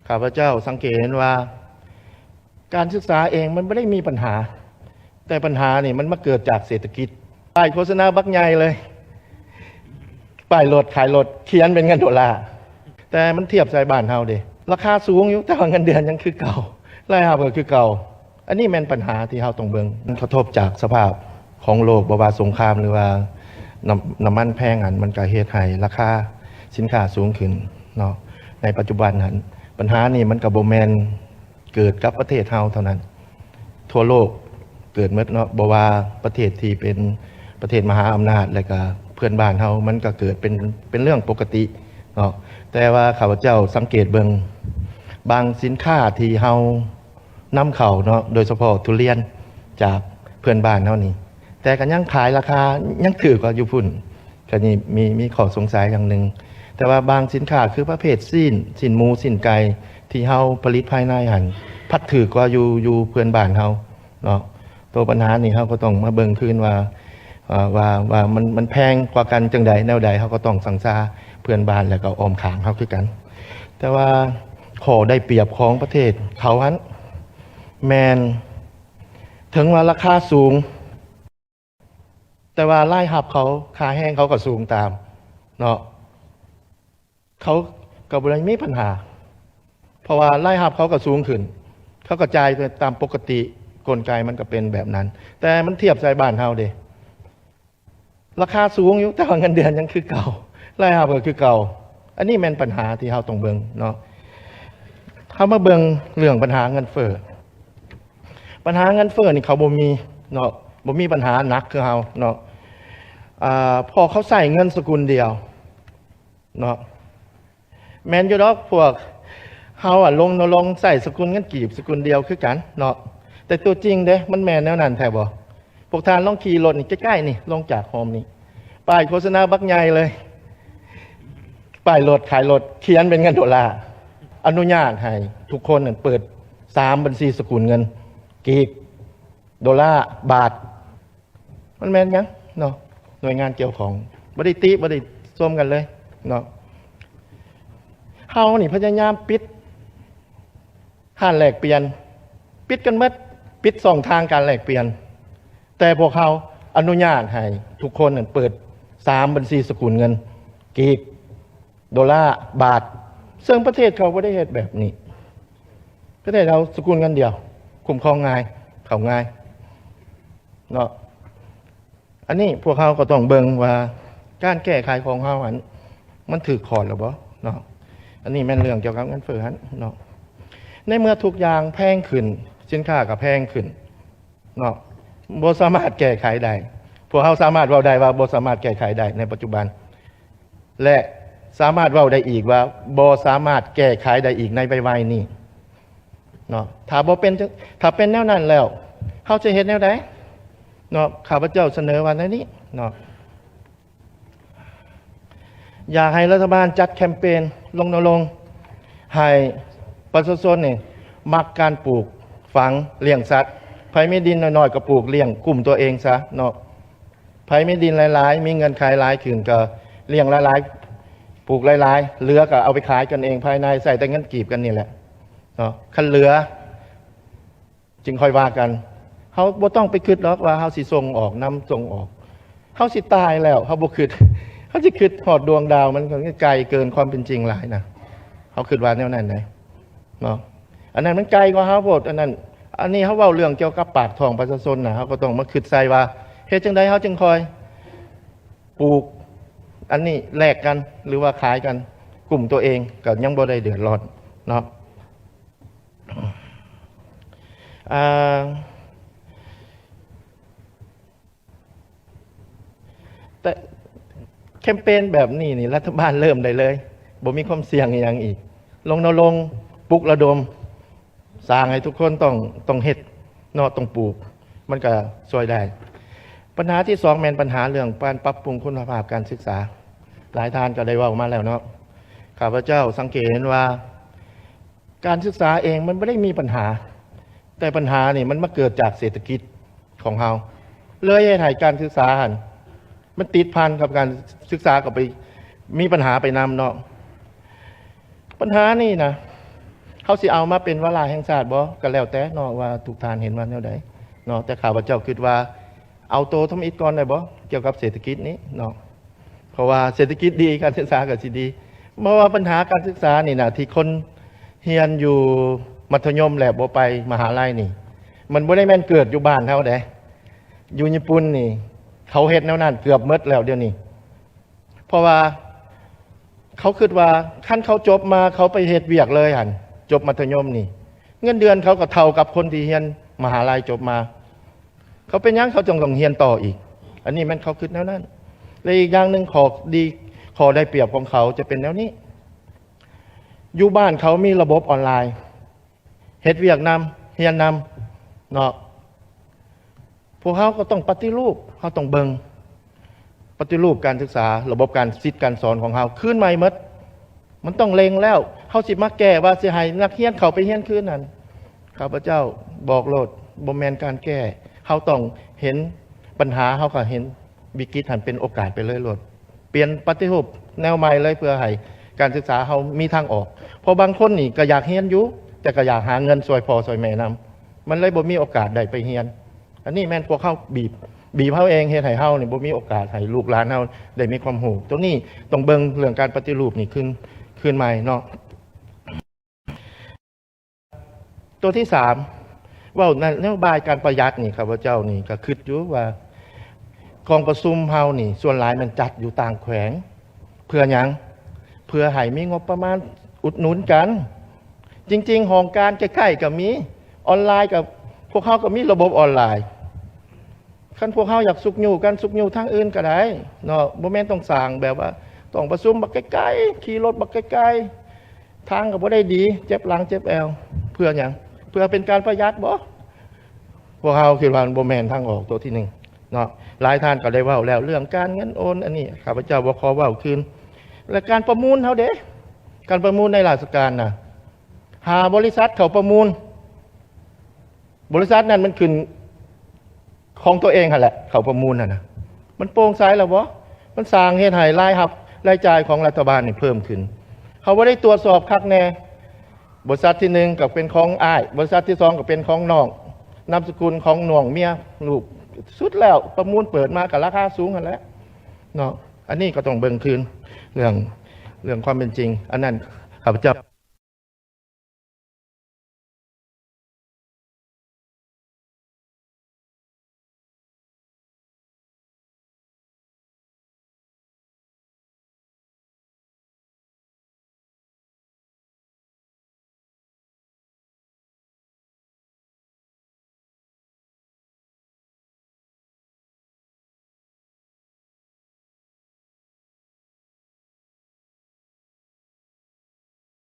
ຂ້າພະເຈົ້າສັງເກດເຫັນວ່າ ການສຶກສາເອງມັນບໍ່ໄດ້ມີບັນຫາ, ແຕ່ບັນຫານີ້ມັນມາເກີດຈາກເສດຖະກິດ. ປ້າຍໂຄສະນາບັກໃຫຍ່ເລີຍ, ປ້າຍລົດຂາຍລົດຂຽນເປັນເງິນໂດລາ, ແຕ່ມັນທຽບໃສ່ບ້ານເຮົາເດ, ລາຄາສູງຢູ່ ແຕ່ວ່າເງິນເດືອນຍັງຄືເກົ່າ, ລາຍຮັບກໍຄືເກົ່າ. ອັນນີ້ແມ່ນບັນຫາທີ່ເຮົາຕ້ອງເບິ່ງ. ມັນກະທົບຈາກສະພາບຂອງໂລກ, ບໍ່ວ່າສົງຄາມ ຫຼືວ່ານ້ຳ ນ້ຳມັນແພງຫັ້ນ, ມັນກະເຮັດໃຫ້ລາຄາສິນຄ້າສູງຂຶ້ນເນາະ. ໃນປັດຈຸບັນຫັ້ນ ບັນຫານີ້ມັນກະບໍ່ແມ່ນເກີດກັບປະເທດເຮົາເທົ່ານັ້ນ, ທົ່ວໂລກເກີດໝົດເນາະ, ບໍ່ວ່າປະເທດທີ່ເປັນປະເທດມະຫາອຳນາດ ແລະກະເພື່ອນບ້ານເຮົາ ມັນກະເກີດເປັນ ເປັນເລື່ອງປົກກະຕິເນາະ. ແຕ່ວ່າຂ້າພະເຈົ້າສັງເກດເບິ່ງ ບາງສິນຄ້າທີ່ເຮົາ ນຳເຂົ້າເນາະ, ໂດຍສະເພາະທຸລຽນຈາກເພື່ອນບ້ານເຮົານີ້, ແຕ່ກໍຍັງຂາຍລາຄາຍັງຖືກກວ່າຢູ່ພຸ້ນ. ກໍນີ້ມີ ມີຂໍ້ສົງໄສຢ່າງໜຶ່ງ. ແຕ່ວ່າບາງສິນຄ້າຄືປະເພດຊີ້ນ, ຊີ້ນໝູ, ຊີ້ນໄກ່ທີ່ເຮົາຜະລິດພາຍໃນຫັ້ນ ພັດຖືກກວ່າຢູ່ ຢູ່ເພື່ອນບ້ານເຮົາເນາະ. ໂຕບັນຫານີ້ເຮົາກໍຕ້ອງມາເບິ່ງຄືນວ່າ ເອີ ວ່າ ວ່າມັນ ມັນແພງກວ່າກັນຈັ່ງໃດແນວໃດ, ເຮົາກໍຕ້ອງສັງຊາເພື່ອນບ້ານ ແລ້ວກໍອ້ອມຂ້າງເຮົາຄືກັນ. ແຕ່ວ່າຂໍ້ໄດ້ປຽບຂອງປະເທດເຂົາຫັ້ນ ແມ່ນເຖິງວ່າລາຄາສູງ, ແຕ່ວ່າລາຍຮັບເຂົາ, ຄ່າແຮງເຂົາກໍສູງຕາມເນາະ, ເຂົາກໍບໍ່ໄດ້ມີບັນຫາ, ເພາະວ່າລາຍຮັບເຂົາກໍສູງຂຶ້ນ, ເຂົາກໍຈ່າຍໄປຕາມປົກກະຕິ, ກົນໄກມັນກໍເປັນແບບນັ້ນ. ແຕ່ມັນທຽບໃສ່ບ້ານເຮົາເດ, ລາຄາສູງຢູ່ ແຕ່ວ່າເງິນເດືອນຍັງຄືເກົ່າ, ລາຍຮັບກໍຄືເກົ່າ. ອັນນີ້ແມ່ນບັນຫາທີ່ເຮົາຕ້ອງເບິ່ງເນາະ. ເຮົາມາເບິ່ງເລື່ອງບັນຫາເງິນເຟີ້. ບັນຫາເງິນເຟີ້ນີ້ເຂົາບໍ່ມີເນາະ, ບໍ່ມີບັນຫາໜັກຄືເຮົາເນາະ. ອາ ເພາະເຂົາໃຊ້ເງິນສະກຸນດຽວເນາະ. ແມ່ນຢູ່ດອກ ພວກເຮົາອະລົງນະລົງໃຊ້ສະກຸນເງິນກີບສະກຸນດຽວຄືກັນເນາະ, ແຕ່ຕົວຈິງເດ້ ມັນແມ່ນແນວນັ້ນແທ້ບໍ່? ພວກທ່ານລອງຂີ່ລົດນີ້ໃກ້ໆນີ້ ລົງຈາກໂຮມນີ້, ປ້າຍໂຄສະນາບັກໃຫຍ່ເລີຍ, ປ້າຍລົດຂາຍລົດຂຽນເປັນເງິນໂດລາ, ອະນຸຍາດໃຫ້ທຸກຄົນນັ້ນເປີດສາມບັນຊີສະກຸນເງິນ, ກີບ, ໂດລາ, ບາດ. ມັນແມ່ນຫຍັງເນາະ? ໜ່ວຍງານກ່ຽວຂ້ອງບໍ່ໄດ້ຕິ ບໍ່ໄດ້ຊົມກັນເລີຍເນາະ. ເຮົານີ້ພະຍາຍາມປິດຮ້ານແລກປ່ຽນ, ປິດກັນໝົດ, ປິດຊ່ອງທາງການແລກປ່ຽນ, ແຕ່ພວກເຮົາອະນຸຍາດໃຫ້ທຸກຄົນນັ້ນເປີດສາມບັນຊີສະກຸນເງິນ, ກີບ, ໂດລາ, ບາດ, ເຊິ່ງປະເທດເຂົາບໍ່ໄດ້ເຮັດແບບນີ້. ປະເທດເຮົາສະກຸນເງິນດຽວ, ຄຸ້ມຄອງງ່າຍ, ເຂົ້າງ່າຍເນາະ. ອັນນີ້ພວກເຮົາກໍຕ້ອງເບິ່ງວ່າ ການແກ້ໄຂຂອງເຮົາຫັ້ນ ມັນຖືກຂອດແລ້ວບໍ່ເນາະ. ອັນນີ້ແມ່ນເລື່ອງກ່ຽວກັບເງິນເຟີ້ຫັ້ນເນາະ. ໃນເມື່ອທຸກຢ່າງແພງຂຶ້ນ, ສິນຄ້າກໍແພງຂຶ້ນເນາະ, ບໍ່ສາມາດແກ້ໄຂໄດ້. ພວກເຮົາສາມາດເວົ້າໄດ້ວ່າບໍ່ສາມາດແກ້ໄຂໄດ້ໃນປັດຈຸບັນ ແລະ ສາມາດເວົ້າໄດ້ອີກວ່າບໍ່ສາມາດແກ້ໄຂໄດ້ອີກໃນໄວໆນີ້ເນາະ. ຖ້າບໍ່ເປັນ ຖ້າເປັນແນວນັ້ນແລ້ວ ເຮົາຈະເຮັດແນວໃດເນາະ? ຂ້າພະເຈົ້າສະເໜີວ່າແນວນີ້ເນາະ, ຢາກໃຫ້ລັດຖະບານຈັດແຄມເປນ ລົນະລົງໃຫ້ປະຊາຊົນນີ້ມັກການປູກຝັງ, ລ້ຽງສັດ. ໃຜມີດິນນ້ອຍໆກໍປູກລ້ຽງ, ກຸ້ມຕົວເອງຊະເນາະ. ໃຜມີດິນຫຼາຍໆ, ມີເງື່ອນໄຂຫຼາຍຂຶ້ນ, ກໍລ້ຽງຫຼາຍໆ, ປູກຫຼາຍໆ, ເຫຼືອກໍເອົາໄປຂາຍກັນເອງພາຍໃນ, ໃຊ້ແຕ່ເງິນກີບກັນນີ້ແຫຼະເນາະ. ຄັນເຫຼືອຈຶ່ງຄ່ອຍວ່າກັນ. ເຮົາບໍ່ຕ້ອງໄປຄິດດອກວ່າເຮົາຊິສົ່ງອອກ, ນຳສົ່ງອອກ. ເຮົາຊິຕາຍແລ້ວ, ເຮົາບໍ່ຄິດ, ເຮົາຊິຄິດຮອດດວງດາວ, ມັນກໍໄກເກີນຄວາມເປັນຈິງຫຼາຍນະ. ເຮົາຄິດວ່າແນວນັ້ນໃດເນາະ. ອັນນັ້ນມັນໄກກວ່າເຮົາໂພດ. ອັນນັ້ນ ອັນນີ້ເຮົາເວົ້າເລື່ອງກ່ຽວກັບປາກທ້ອງປະຊາຊົນນະ, ເຮົາກໍຕ້ອງມາຄິດໃສ່ວ່າ ເຮັດຈັ່ງໃດເຮົາຈຶ່ງຄ່ອຍ ປູກອັນນີ້ແລກກັນ ຫຼືວ່າຂາຍກັນ, ກຸ້ມຕົວເອງກໍຍັງບໍ່ໄດ້ເດືອດຮ້ອນເນາະ. ອ່າ ແຕ່ແຄມເປນແບບນີ້ນີ້ ລັດຖະບານເລີ່ມໄດ້ເລີຍ, ບໍ່ມີຄວາມສ່ຽງອີ່ຫຍັງອີກ. ລົນະລົງ, ປຸກລະດົມ, ສ້າງໃຫ້ທຸກຄົນຕ້ອງ ຕ້ອງເຮັດເນາະ, ຕ້ອງປູກ, ມັນກະຊ່ວຍໄດ້. ບັນຫາທີສອງແມ່ນບັນຫາເລື່ອງການປັບປຸງຄຸນນະພາບການສຶກສາ. ຫຼາຍທ່ານກໍໄດ້ເວົ້າມາແລ້ວເນາະ. ຂ້າພະເຈົ້າສັງເກດເຫັນວ່າ ການສຶກສາເອງມັນບໍ່ໄດ້ມີບັນຫາ, ແຕ່ບັນຫານີ້ມັນມາເກີດຈາກເສດຖະກິດຂອງເຮົາ, ເລີຍເຮັດໃຫ້ການສຶກສາຫັ້ນ ມັນຕິດພັນກັບການສຶກສາ ກໍໄປມີບັນຫາໄປນຳເນາະ. ບັນຫານີ້ນະ ເຮົາຊິເອົາມາເປັນວາລະແຫ່ງຊາດບໍ່ ກໍແລ້ວແຕ່ເນາະ ວ່າທຸກທ່ານເຫັນວ່າແນວໃດເນາະ. ແຕ່ຂ້າພະເຈົ້າຄິດວ່າ ເອົາໂຕທຳອິດກ່ອນໄດ້ບໍ່ ກ່ຽວກັບເສດຖະກິດນີ້ເນາະ ເພາະວ່າເສດຖະກິດດີ ການສຶກສາກໍຊິດີ. ເພາະວ່າບັນຫາການສຶກສານີ້ນະ ທີ່ຄົນຮຽນຢູ່ມັດທະຍົມແລ້ວບໍ່ໄປມະຫາໄລນີ້ ມັນບໍ່ໄດ້ແມ່ນເກີດຢູ່ບ້ານເຮົາເດ້. ຢູ່ຍີ່ປຸ່ນນີ້ ເຂົາເຮັດແນວນັ້ນເກືອບໝົດແລ້ວດຽວນີ້. ເພາະວ່າເຂົາຄິດວ່າ ຄັນເຂົາຈົບມາ ເຂົາໄປເຮັດວຽກເລີຍຫັ້ນ ຈົບມັດທະຍົມນີ້ ເງິນເດືອນເຂົາກໍເທົ່າກັບຄົນທີ່ຮຽນມະຫາໄລຈົບມາ. ເຂົາເປັນຫຍັງເຂົາຈຶ່ງຕ້ອງຮຽນຕໍ່ອີກ? ອັນນີ້ແມ່ນເຂົາຄິດແນວນັ້ນ. ແລະ ອີກຢ່າງໜຶ່ງ ຂໍ້ດີ ຂໍ້ໄດ້ປຽບຂອງເຂົາຈະເປັນແນວນີ້ ຢູ່ບ້ານເຂົາມີລະບົບອອນລາຍ ເຮັດວຽກນຳ ຮຽນນຳເນາະ. ພວກເຮົາກໍຕ້ອງປະຕິຮູບ ເຮົາຕ້ອງເບິ່ງ ປະຕິຮູບການສຶກສາ ລະບົບການສິດການສອນຂອງເຮົາຄືນໃໝ່ໝົດ. ມັນຕ້ອງເລັ່ງແລ້ວ ເຮົາຊິມາແກ້ວ່າຊິໃຫ້ນັກຮຽນເຂົ້າໄປຮຽນຄືນນັ້ນ ຂ້າພະເຈົ້າບອກໂລດ ບໍ່ແມ່ນການແກ້. ເຮົາຕ້ອງເຫັນບັນຫາ ເຮົາກໍເຫັນວິກິດຫັ້ນເປັນໂອກາດໄປເລີຍໂລດ. ປ່ຽນປະຕິຮູບແນວໃໝ່ເລີຍ ເພື່ອໃຫ້ການສຶກສາເຮົາມີທາງອອກ. ເພາະບາງຄົນນີ້ກໍຢາກຮຽນຢູ່ ແຕ່ກໍຢາກຫາເງິນຊ່ວຍພໍ່ຊ່ວຍແມ່ນຳ ມັນເລີຍບໍ່ມີໂອກາດໄດ້ໄປຮຽນ. ອັນນີ້ແມ່ນພວກເຮົາບີບ ບີບເຮົາເອງ ເຮັດໃຫ້ເຮົານີ້ບໍ່ມີໂອກາດໃຫ້ລູກຫຼານເຮົາໄດ້ມີຄວາມຮູ້. ຕົງນີ້ຕ້ອງເບິ່ງເລື່ອງການປະຕິຮູບນີ້ຄືນ ຄືນໃໝ່ເນາະ. ຕົວທີສາມ ເວົ້ານະໂຍບາຍການປະຢັດນີ້ ຂ້າພະເຈົ້ານີ້ກໍຄິດຢູ່ວ່າ ກອງປະຊຸມເຮົານີ້ສ່ວນຫຼາຍແມ່ນຈັດຢູ່ຕ່າງແຂວງ. ເພື່ອຫຍັງ? ເພື່ອໃຫ້ມີງົບປະມານອຸດໜູນກັນ. ຈິງໆ ຫ້ອງການໃກ້ໆກໍມີ ອອນລາຍກໍ ພວກເຮົາກໍມີລະບົບອອນລາຍ. ຄັນພວກເຮົາຢາກຊຸກຍູ້ກັນ ຊຸກຍູ້ທາງອື່ນກໍໄດ້ເນາະ ບໍ່ແມ່ນຕ້ອງສ້າງແບບວ່າ ຕ້ອງປະຊຸມບັກໄກໆ ຂີ່ລົດບັກໄກໆ ທາງກໍບໍ່ໄດ້ດີ ເຈັບຫຼັງເຈັບແອວ. ເພື່ອຫຍັງ? ເພື່ອເປັນການປະຢັດບໍ? ພວກເຮົາຄິດວ່າມັນບໍ່ແມ່ນທາງອອກຕົວທີໜຶ່ງເນາະ. ຫຼາຍທ່ານກໍໄດ້ເວົ້າແລ້ວ ເລື່ອງການເງິນໂອນ ອັນນີ້ຂ້າພະເຈົ້າບໍ່ຂໍເວົ້າຄືນ. ແລະ ການປະມູນເຮົາເດ ການປະມູນໃນລາຊະການນະ ຫາບໍລິສັດເຂົ້າປະມູນ ບໍລິສັດນັ້ນມັນຂຶ້ນຂອງຕົວເອງຫັ້ນແຫຼະ ເຂົ້າປະມູນຫັ້ນນະ ມັນໂປ່ງໃສແລ້ວບໍ່? ມັນສ້າງເຮັດໃຫ້ລາຍຮັບລາຍຈ່າຍຂອງລັດຖະບານນີ້ເພີ່ມຂຶ້ນ. ເຮົາບໍ່ໄດ້ຕວດສອບຄັກແນ່. ບໍລິສັດທີໜຶ່ງກໍເປັນຂອງອ້າຍ, ບໍລິສັດທີສອງກໍເປັນຂອງນ້ອງ, ນາມສະກຸນຂອງນ້ອງເມຍລູກ. ສຸດແລ້ວປະມູນເປີດມາກໍລາຄາສູງຫັ້ນແຫຼະເນາະ. ອັນນີ້ກໍຕ້ອງເບິ່ງຄືນເລື່ອງ, ເລື່ອງຄວາມເປັນຈິງ. ອັນນັ້ນຂ້າພະເຈົ້າ